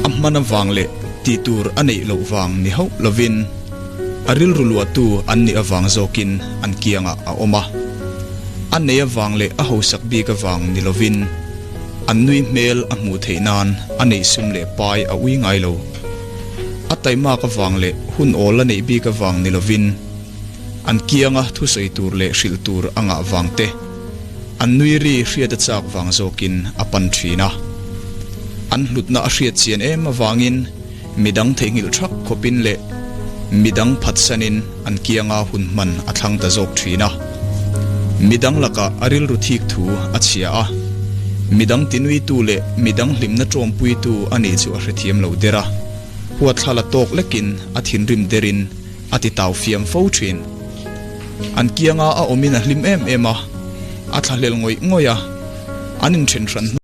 A hman avang leh tih tur a neih loh vang ni hauh lovin a rilru luahtu an nih avang zawkin an kiangah a awm a. A nei avang leh a hausak bik avang ni lovin an nui hmel a hmuh theih nan a neih sum leh pai a ui ngai lo. A taimak avang leh hun awl a neih bik avang ni lovin an kianga thusawi tur leh hrilh tur a ngah vang te, An nui ri hriat a chak vang zawkin a pan thin a. An hlutna a hriat chian em avangin midang theihnghilh thak khawpin leh midang phatsanin an kianga hun hman a thlang ta zawk thin a. Midang lakah a rilru thik thu a chhia a, midang tinuitu leh midang hlimna tawmpuitu a nih chu a hrethiam lo der a, huatthla la tawk lekin a thinrim derin A ti tau fiam fo thin. An kianga a awmin a hlim em em a, a thlahlel ngawih ngawih a, an inthen hran hnu.